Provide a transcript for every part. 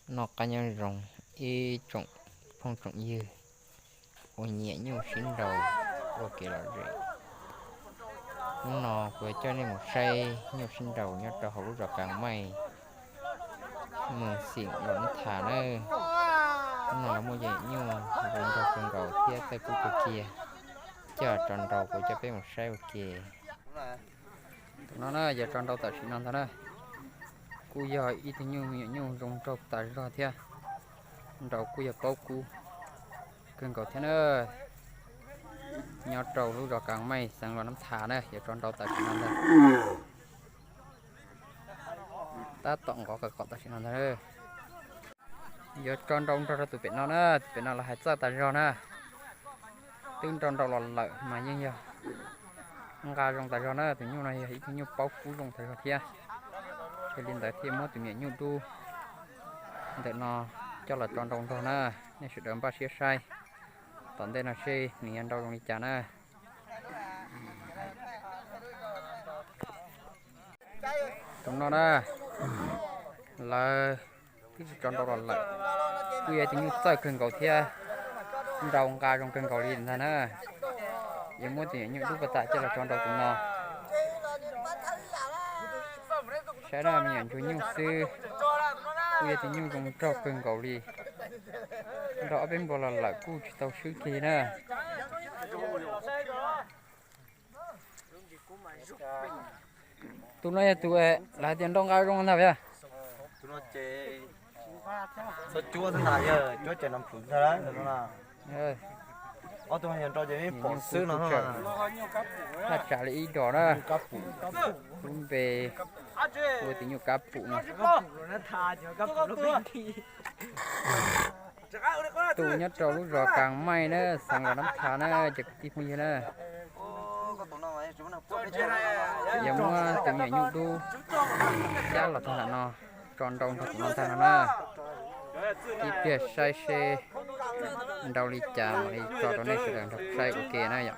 Noj qab nyob zoo ib tsoom phooj tsoom ywg uas nyiam nyuj sib nraus ua kev lom zem. Hnub no kuv coj nej mus saib nyuj sib nraus nyob rau hauv lub zos Kas Maij, moos Xim Los Nab Thas na. Hnub no lawv muaj cov nyuj zoo nraug kawg nkaus thiab txawj kub kawg kiag. Coj tso nraus kuv coj peb mus saib ua ke. Tus no na yog tso nraus tam sim no ntag na. Kuj yog ib tug nyuj me nyuam nyuj zoo nraug tas zog thiab. Nraus kuj yog paub kub kawg nkaus thiab na. Nyob rau lub zos Kas Maij xeev Los Nab Thas na yog tso nraus tam sim no ntag. Tab tom nqov qawm qom tam sim no ntag. Yuav tso nraus nrog rau tus pem no na, tus pem no los hais txawj tas zog na. Twb nraus nraus los lawm mas yeej yog nqa zoo tas zog na, tus nyuj no yog ib tug nyuj paub kub zoo tas zog thiab. Yog li ntawd thiaj muab tus me nyuam nyuj dub ntawm no coj los tso nraus nrog na, nej sawv daws npaj siab saib tom ntej no seb nws yuav nraus zoo li cas na. Tus no na, lawv twb tsis tso nraus los lawm, kuj yog tus nyuj txawj kawg nkaus thiab, nraus nqa zoo kawg nkaus li ntag na. Yuav muab tus me nyuam nyuj dub pas tas coj los tso nraus tus no. Saib na, me nyuam ntsuag nyuj xwb, kuj yog tus nyuj zoo nraug kawg nkaus li. Nraus ob peb npluag los lawm kuj tsis tau swb kiag li na. Tus no yog tus lawv hais tias nraus nqa zoo ntag yog. Ob tug no yog nraus ces pom xwb no. Thaj tsam li ib dos na, lub npe ua tus nyuj kab pum no. Tus nyob rau lub zos Kas Maij na, xeev Los Nab Thas na, cov kwv tij phooj ywg na. Yuav muab tus me nyuam nyuj dub cab los tag nram no, tso nraus nrog tus no ntag no na. Ib pliag saib seb nraus li cas mam li tso rau nej sawv daws nrog saib ua ke na yom.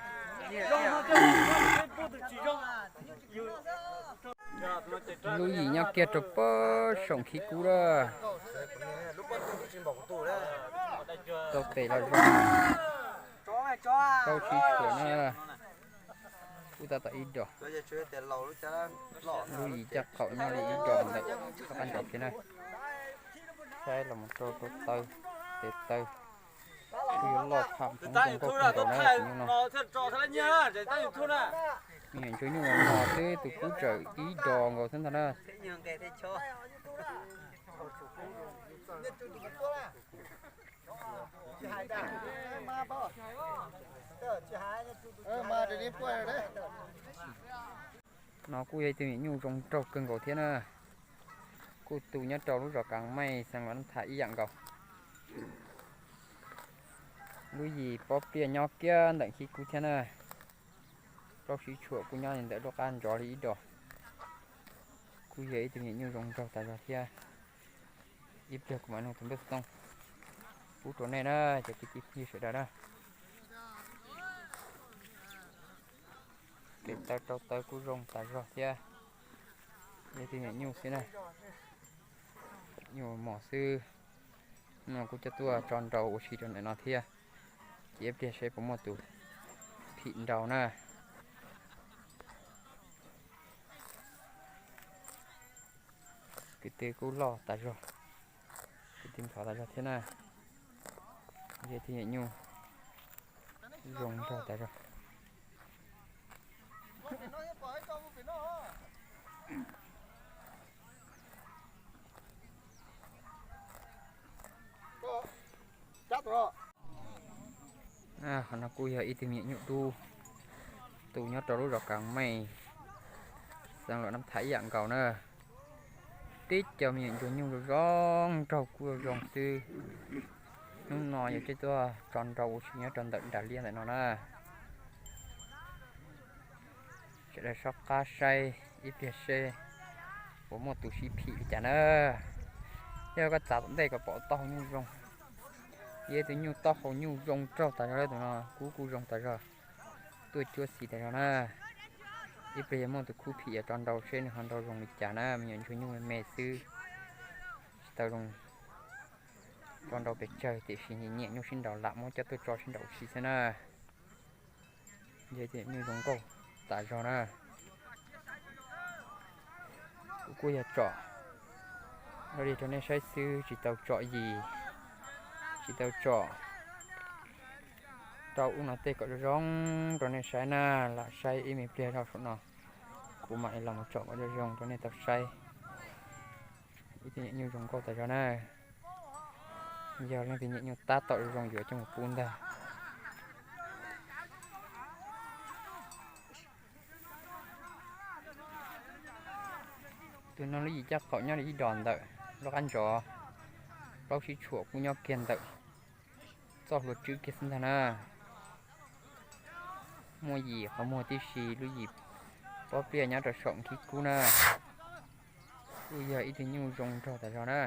Lub yim nyob kiag rau pem saum khib kub lawm. Tau tes los zoo, rau sib tshuam na. Kuj tab tom ib dos. Lub yim caj qaum nyob li ib dos ntawm qab nrov kiag na. Saib los mus rau rau taw, tes taw kuj yuav loj pham zoo nkauj kawg nkaus na tus nyuj no. Me nyuam ntsuag nyuj mos mos xwb, tus kub tseem ib dos nkaus xwb ntag na. No kuj yog ib tug me nyuam nyuj zoo nraug kawg nkaus thiab na. Kuj tu nyob rau lub zos Kas Maij xeev Los Nab Thas ib yam nkaus. Lub yim pob pliaj nyob kiag ntawm khib kub thiab na. Plaub sib tshuam kuj nyob li ntawm lub qab nrov li ib dos. Kuj yog ib tug me nyuam nyuj zoo nraug tas zog thiab. Ib pliag kuv mam nug tus npawb xov tooj pub rau nej na, cov kwv tij phooj ywg sawv daws na. Tes taw rau taw kuj zoo tas zog thiab. Yog ib tug me nyuam nyuj xwb na, nyuj mos xwb. No kuj coj tuaj tso nraus ua si rau ntawm no thiab. Ces ib pliag seb puas muaj tus phim nraus na. Kwv tij kuj loj tas zog, kwv tij nthov tas zog thiab na. Yog ib tug me nyuam nyuj zoo nraug tas zog. Qhov no kuj yog ib tug me nyuam nyuj dub, tu nyob rau lub zos Kas Maij, xeev Los Nab Thas ib yam nkaus na. Tib co me nyuam ntsuag nyuj zoo zoo nraug kuj zoo xwb. Hnub no yuav coj tuaj tso nraus ua si nyob rau ntawm nram liaj ntawm no na. Sawv daws soj qab saib ib pliag seb puas muaj tus sib phim li cas na. Yog koj txav tom ntej kom pom taub hau nyuj zoo. Yog tus nyuj taub hau nyuj zoo nraug tas zog, tus no kub kuj zoo tas zog, tuaj cuab xis tas zog na. Ib pliag yog muaj tus khub phim yuav tso nraus seb nws ho nraus zoo li cas na, me nyuam ntsuag nyuj me me xwb, tsis tau zoo Tso nrau pes tsawg tiam sis nyiam nyuj sib nraus lam muab coj tuaj tso sib nraus ua si xwb na. Yog ib tug nyuj zoo nkauj tas zog na. Kuv kuj yog tsom li rau nej saib xwb, tsis tau tsom yim, tsis tau tsom rau ub no tej kom zoo zoo rau nej saib na. Lam saib ib me pliag rau saum no, kuv mam li los mus tsom kom zoo zoo rau nej tau saib. Ib tug nyuj zoo nkauj tas zog na. Yog leej twg nyiam nyuj tab tom zoo yuav coj mus pub ntag. Tus no lub yim caj qaum nyob li ib dos ntawm lub qab ntsov, plaub sib tshuam kuj nyob kiag ntawm txoj hlua tswb kiag xwb ntag na. Muaj yim qhov muag tib si, lub yim pob pliaj nyob rau saum nkhib kub na. Kuj yog ib tug nyuj zoo nraug tas zog na.